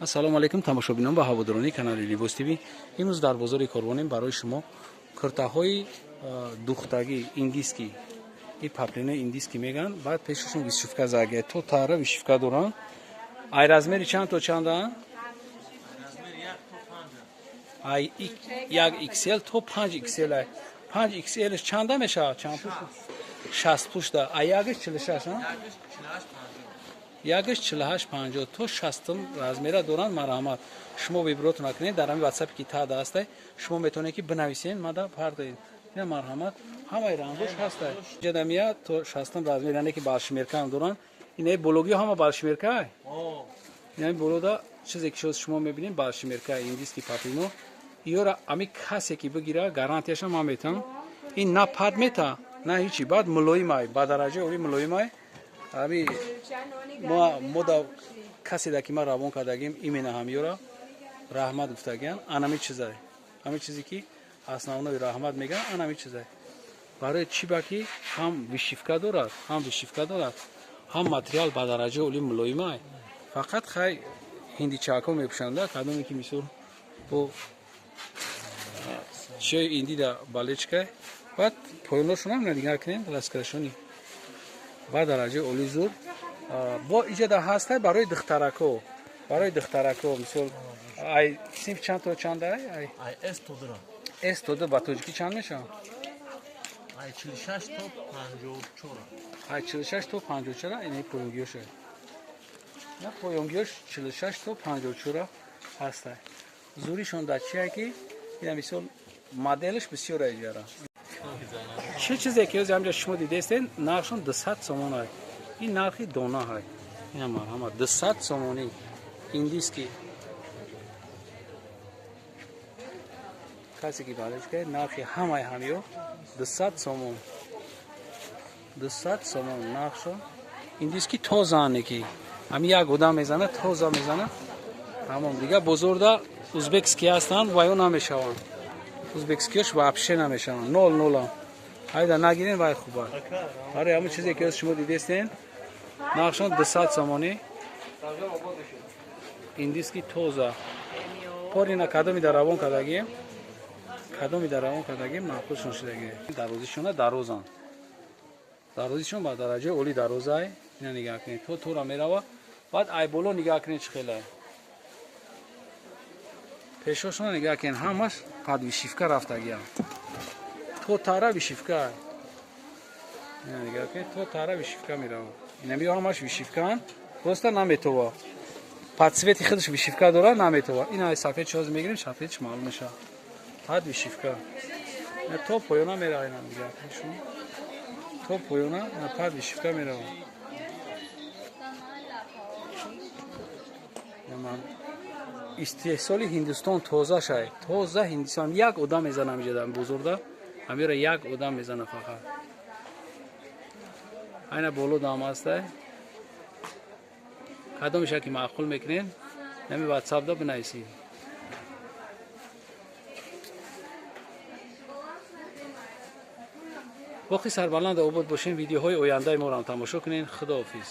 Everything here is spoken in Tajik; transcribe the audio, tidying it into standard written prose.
Ассалому алайкум тамошобинон ва ҳаводорони канали Либос ТВ. Имрӯз дар бозори Корвонем барои шумо куртаҳои духтагӣ индийский и паплинои индийский мегӯянд. Баъд пешашон вышивка заге то тара вышивка доранд. Ай размери чанд то чанда? Ай 1 XL то 5 XL. Ай 5 XL чанда мешавад? Чанд пуш? 60 пушта. Ай ягаш 46, а? Ягаш 48-50 то 60 размера доранд. Марҳамат, шумо вибротон накунед, дар ҳамин ватсапе ки та даастай, шумо метавонед ки бинависед, мада пардоед. Ина марҳамат, ҳамаи рангош ҳастай. Ҷадамия то 60 размер, яъне ки балшимеркаам доранд. Инаи бологиҳо ҳама балшимеркай? Инаи болода чизе ки шоз шумо мебинед балшимерка индийский паплино. Иёра ами касе ки бигира, гарантияша ман метавам. Ин на пад мета, на ҳичи, баъд мулоимай, ба дараҷаи оли мулоимай. Ами мо да касе да ки ман равон кардагим, именно ҳамиёра раҳмат гуфтагиан. Анами чизай, ҳами чизе ки основной раҳмат мегӯян, анами чизай. Барои чӣ? Ба ки ҳам вышивка дорад, ҳам вышивка дорад, ҳам материал ба дараҷаи оли мулоимай. Фақат хай ҳиндичаакҳо мепӯшанда, кадоме ки мисол бо чиёи индида балечкай. Баъд поёношонам нигар кунем, раскрашони ба дараҷаи оли зур. Бо иҷода ҳастай барои духтарако, барои духтарако мисол ай синф чанд то чанд? Ай Ай С то Д. С то Д ба тоҷикӣ чанд мешавад? Ай 46 то 54. Ай 46 то 54. Инаи поёнгиёш, на поёнгиёш 46 то 54 ҳастай. Зуришон дар чия ки ина мисол моделаш бисёр аҷара. Чӣ чизе ки ҳозир ҳамҷа шумо дидестед, нархшон 200 сомон ай. Ин нархи дона ҳай. Ина марҳамат, 200 сомонӣ индийский. Касе ки балечка, нархи ҳамаи ҳамиё 200 сомон, 200 сомон нархшон. Индийский тозаане ки ҳами як одам мезана, тоза мезана, тамом. Дига бозорда узбекский ҳастанд ва ё намешаванд. Узбекскиёш вообще намешаванд, нол нола. Айда нагирен, вай хуба. Барои ҳамон чизе ки шумо дидестен, нархшон 200 сомонӣ индийский тоза. Порина кадоми дар равон кардагием, кадоми дар равон кардагием, маъқулшон шудагӣ. Дарозишона дарозанд, дарозишон ба дараҷаи оли дарозай. Ина нигаҳ кунед, то тора мерава. Баъд ай боло нигаҳ кунед, чӣ хелай пешошона нигаҳ кунед, ҳамаш под вышивка рафтагиам, то тара вышивка. Ина нигаҳ кунед, то тара вышивка мерава. Ина биё, ҳамаш вышивкаанд, просто наметова. Под цвети худаш вышивка дора, наметова. Ина ай сафед чоз мегирем, сафедш маълум мешавад. Под вышивка то поёна мерава. Ина нигаҳ кунед шумо, то поёна под вышивка мерава. Истеҳсоли Ҳиндустон, тоза шай, тоза Ҳиндустон. Як одам мезана ҳамиҷа бозорда, ҳамира як одам мезана фақат. Айна боло дам ҳастай. Кадомеша ки маъқул мекунед, нами ватсапда бинависед. Боқи сарбаланд обод бошем. Видеоҳои ояндаи моро ҳам тамошо кунед. Худоҳофиз.